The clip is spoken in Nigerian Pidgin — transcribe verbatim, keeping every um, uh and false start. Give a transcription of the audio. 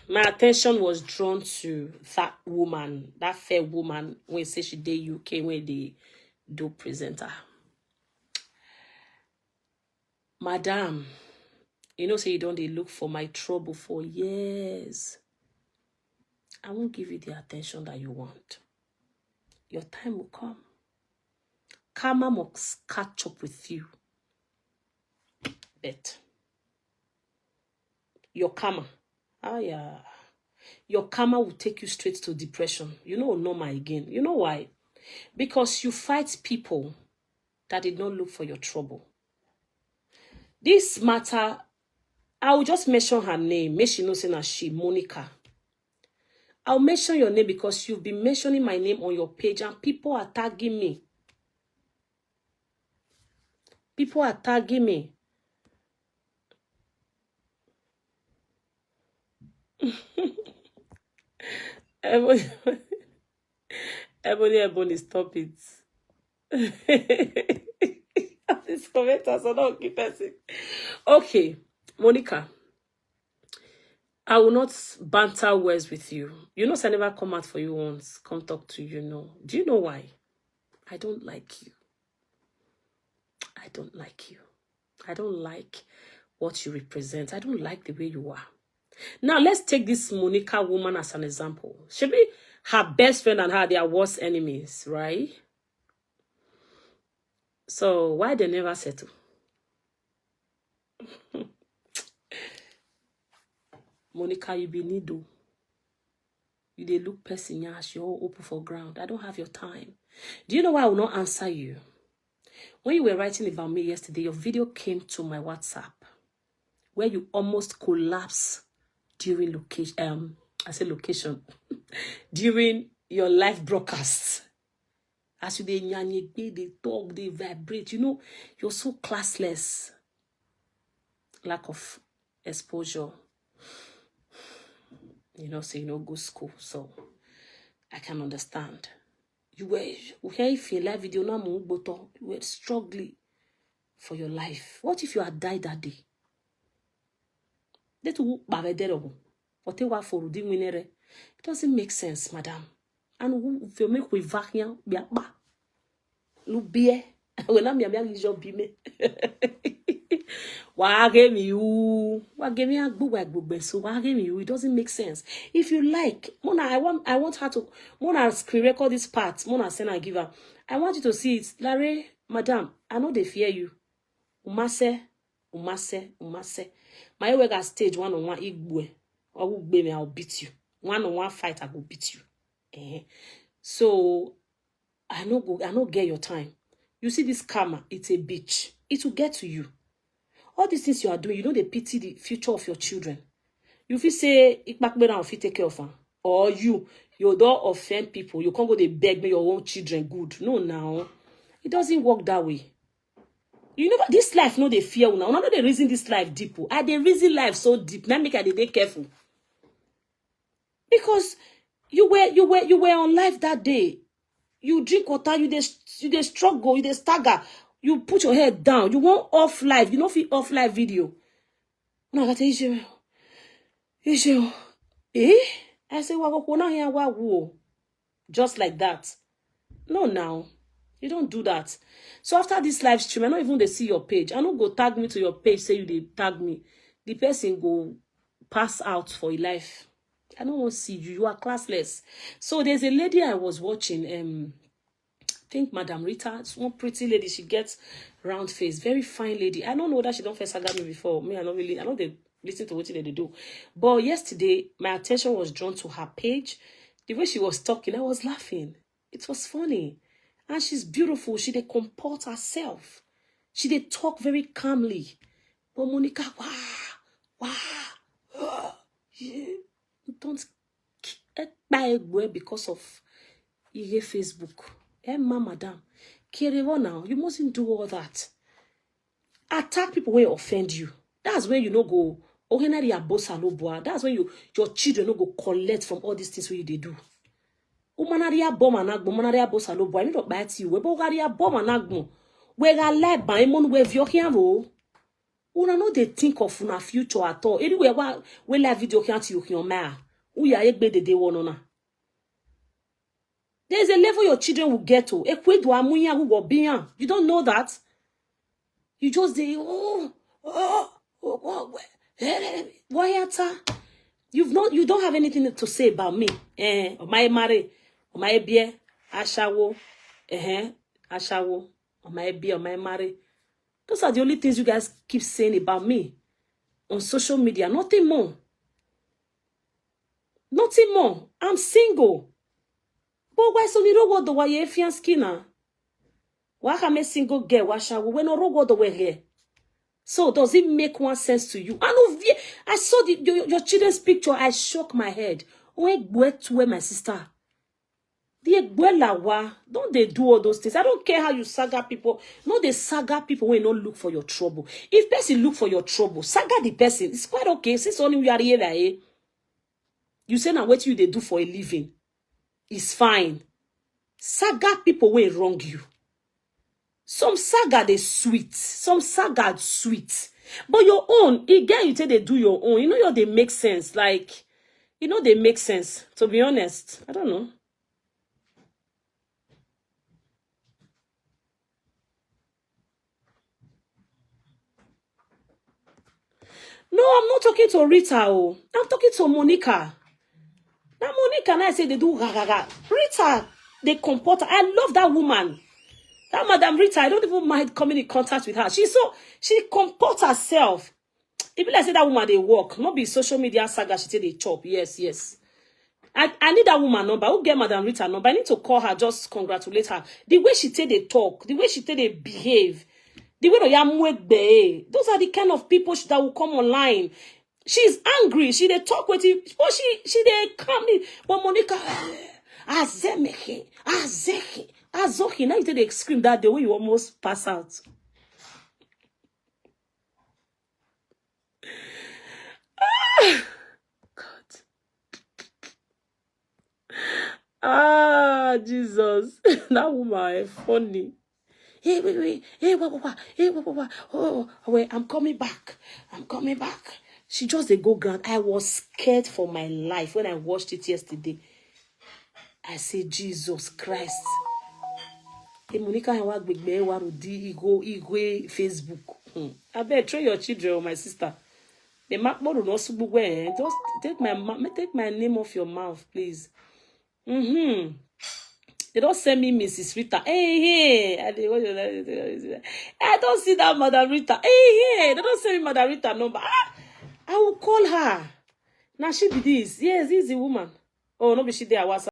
My attention was drawn to that woman, that fair woman, when say she dey U K, when they do presenter. Madam, you know say you don dey look for my trouble for years. I won't give you the attention that you want. Your time will come. Karma must catch up with you. But your karma, ah, yeah, your karma will take you straight to depression. You know, normal again. You know why? Because you fight people that did not look for your trouble. This matter, I will just mention her name. Make she know say na she, Monica. I'll mention your name because you've been mentioning my name on your page and people are tagging me. People are tagging me. Ebony, Ebony, Ebony, stop it. These commenters are not okay person. Okay, Monica, I will not banter words with you. You know, say I never come out for you once, come talk to you, no. Do you know why? I don't like you. I don't like you. I don't like what you represent. I don't like the way you are. Now, let's take this Monica woman as an example. She be her best friend and her, they are worst enemies, right? So why they never settle? Monica, you be needle. You dey look person as you all open for ground. I don't have your time. Do you know why I will not answer you? When you were writing about me yesterday, your video came to my WhatsApp where you almost collapsed during location. Um, I say location during your live broadcast. As you dey nyanyegbe, dey talk, dey vibrate, you know, you're so classless. Lack of exposure. You know, say you no go school, so I can understand. You were, okay, if you live video now, mo gbọ́ tán, you were struggling for your life. What if you had died that day? They to ba be there, but they were for the winner. It doesn't make sense, madam. And who if you make we vacuum, be a ba. Lu beer. When I'm your young job, be me. Why gave me you? Why gave me a good work, good best? So why gave me you? It doesn't make sense. If you like, Mona, I want, I want her to, Mona screen record this part. Mona send and give her. I want you to see it, Larry, madam. I know they fear you. Umase, umase, umase. My way got stage one on one igwe. I will be me. I'll beat you. One on one fight, I will beat you. Eh. So I no go, I no get your time. You see this karma, it's a bitch. It will get to you. All these things you are doing, you know they pity the future of your children. You feel say Ikpakbena fit take care of her. Or you, you don't offend people. You can't go they beg me your own children good. No, now. It doesn't work that way. You never, this life no they fear una. Una no they reason this life deep. Oh. I they reason life so deep. Now make I dey dey careful. Because you were you were you were on life that day. You drink water, you dey you dey struggle, you dey stagger. You put your head down. You want off life. You know fit off life video. No, I got issue. Issue. Eh? I say wa go na here wa wo. Just like that. No, now. You don't do that. So after this live stream, I don't even they see your page. I don't go tag me to your page, say you they tag me. The person go pass out for your life. I don't want to see you. You are classless. So there's a lady I was watching. Um, I think Madam Rita, one pretty lady. She gets round face, very fine lady. I don't know that she don't first saga me before. Me, I don't really. I know they listen to what they do. But yesterday, my attention was drawn to her page. The way she was talking, I was laughing. It was funny. And she's beautiful. She they comport herself. She they talk very calmly. But Monica, wow, wow, yeah. Don't buy because of ihe Facebook. Eh, ma madam, carry on now. You mustn't do all that. Attack people when offend you. That's when you no go. Ohenari abosa no boa. That's when you your children no go collect from all these things wey you dey do. Umanaria bomb and agbo, umanaria bosa no boa. You don't buy it you. We bogaria bomb and agbo. We ga le ban imon we vio hian ro. Una no dey think of una future at all. Anyway, wa we live video can't you your man. Who ya egbe de de one ona. There is a level your children will get to. Ekwedu amuya who will be yan. You don't know that. You just dey oh oh oh oh. Why ata? You've not you don't have anything to say about me. Eh, my marry, my beer, ashawo, eh, ashawo, my beer, my marry. Those are the only things you guys keep saying about me on social media. Nothing more. Nothing more. I'm single. But why so you don't want the way you skin? Why can a single girl wash out when no rogo the way here? So does it make one sense to you? I know ve- I saw the, your, your children's picture. I shook my head. Oh, egbe to where my sister. The egbe lawa. Don't they do all those things? I don't care how you saga people. No, they saga people when no look for your trouble. If person look for your trouble, saga the person. It's quite okay. Since only we are here, eh? You say now what you they do for a living. It's fine. Saga people will wrong you. Some saga they sweet. Some saga sweet. But your own, again, you take they do your own. You know your they make sense. Like, you know they make sense. To be honest, I don't know. No, I'm not talking to Rita. Oh, I'm talking to Monica. Now Monica and I say they do ga ga ga. Rita, they comport. I love that woman. That Madam Rita, I don't even mind coming in contact with her. She's so she comport herself. If like say that woman they work, not be social media saga she take dey chop. Yes, yes. I, I need that woman number. Who get Madam Rita number? I need to call her, just congratulate her. The way she take dey talk, the way she take dey behave, the way no ya muegbe. Those are the kind of people sh- that will come online. She's angry. She dey talk with you, but she she dey calmly. But Monica, azemehe, azehe, azohi. Now you take dey scream that day when you almost pass out. Ah, God. Ah, Jesus. That woman is funny. Hey, wait, wait. Hey, what, what, what? Hey, what, what, what? Oh, oh, wait, I'm coming back. I'm coming back. She just dey go ground. I was scared for my life when I watched it yesterday. I say, Jesus Christ. Hey, Monica, I want big man, want to di igo, igo, Facebook. Hmm. I bet train your children, oh, my sister. The Makboru no sugbugwe, eh? Just take my ma- take my name off your mouth, please. Mm-hmm. They don't send me Missus Rita. Hey, hey, I, dey- what you like- I don't see that Madam Rita. Hey, hey, they don't send me Madam Rita number. Ah, I will call her. Now she be this. Yes, this is the woman. Oh, no, be she there.